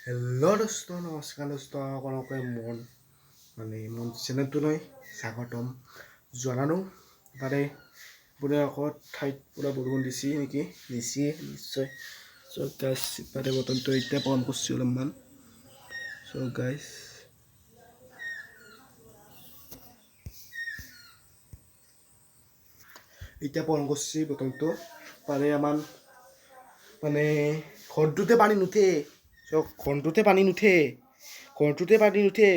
Hello' দোস্ত, নমস্কাৰ দোস্ত, সকলোকে মন মানে মোৰ চেনেলটোলৈ স্বাগতম জনালোঁ। তাৰে আপোনালোকৰ ঠাইত পূৰা বৰষুণ দিছে নেকি? দিছে নিশ্চয়। চ' গাইছ, তাৰে বতৰটো এতিয়া কম কৰিছোঁ অলপমান। চ' গাইছ, এতিয়া পৰম কৰিছে বতৰটো। তাৰে আমাৰ মানে ঘৰটোতে পানী নুঠে। চব ঘৰটোতে পানী নুঠে, ঘৰটোতে পানী নুঠে,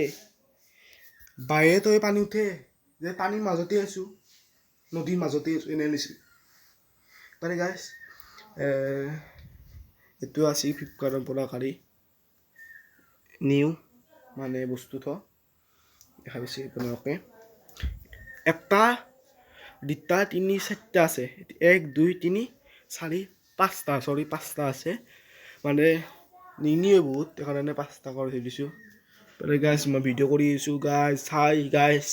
বাহিৰতে পানী উঠে। যে পানীৰ মাজতে আছোঁ, নদীৰ মাজতে আছোঁ এনে নিচিনা। মানে গাইছ, এইটো আছে ফ্লিপকাৰ্টৰ পৰা কালি নিউ মানে বস্তু থ দেখা পাইছে আপোনালোকে। এটা, দুটা, তিনি, চাৰিটা আছে। এক, দুই, তিনি, চাৰি, পাঁচটা, চৰি, পাঁচটা আছে। মানে নিনিয়ে বহুত, সেইকাৰণে পাঁচটা কৰি থৈ দিছোঁ। গাইছ, মই ভিডিঅ' কৰি আছোঁ গাইছ, চাই গাইছ।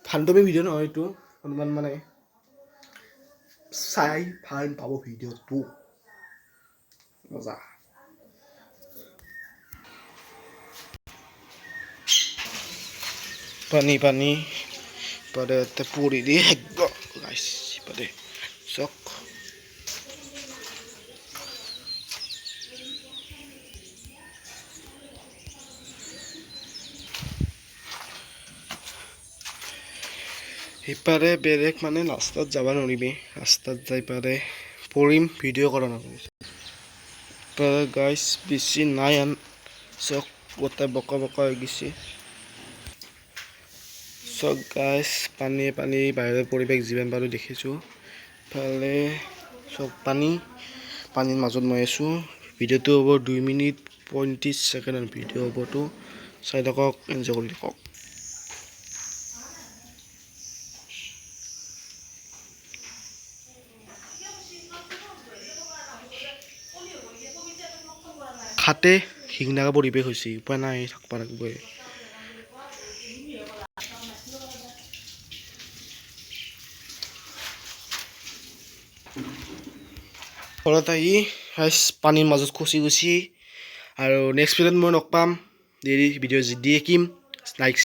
ফাল্টুমি ভিডিঅ' নহয় এইটো, অলপমান মানে চাই ভাল পাব ভিডিঅ'টো, মজা। পানী পানী পাৰে ইয়াতে পৰি দি গাইছ, পাৰে চক। সিপাৰে বেলেগ মানে ৰাস্তাত যাব নোৱাৰিবি, ৰাস্তাত যাই পাৰে পৰিম, ভিডিঅ' কৰা নাযাব। গাইছ, বেছি নাই আন, চক গোটেই বকা বকা হৈ গৈছে। চব গাইছ, পানী পানী। বাহিৰৰ পৰিৱেশ যিমান পাৰোঁ দেখিছোঁ। ইফালে চব পানী, পানীৰ মাজত মই আছোঁ। ভিডিঅ'টো হ'ব 2 মিনিট 35 ছেকেণ্ডৰ ভিডিঅ' হ'বতো, চাই থাকক, এনজয় কৰি থাকক। খাতে ঘিণ লগা পৰিৱেশ হৈছে, উপায় নাই, থাকিব লাগিবই। ঘৰত আহি পানীৰ মাজত খুচি খুচি। আৰু নেক্সট ভিডিঅ'ত মই লগ পাম। দেৰি ভিডিঅ' যি দিয়ে কিম লাইক।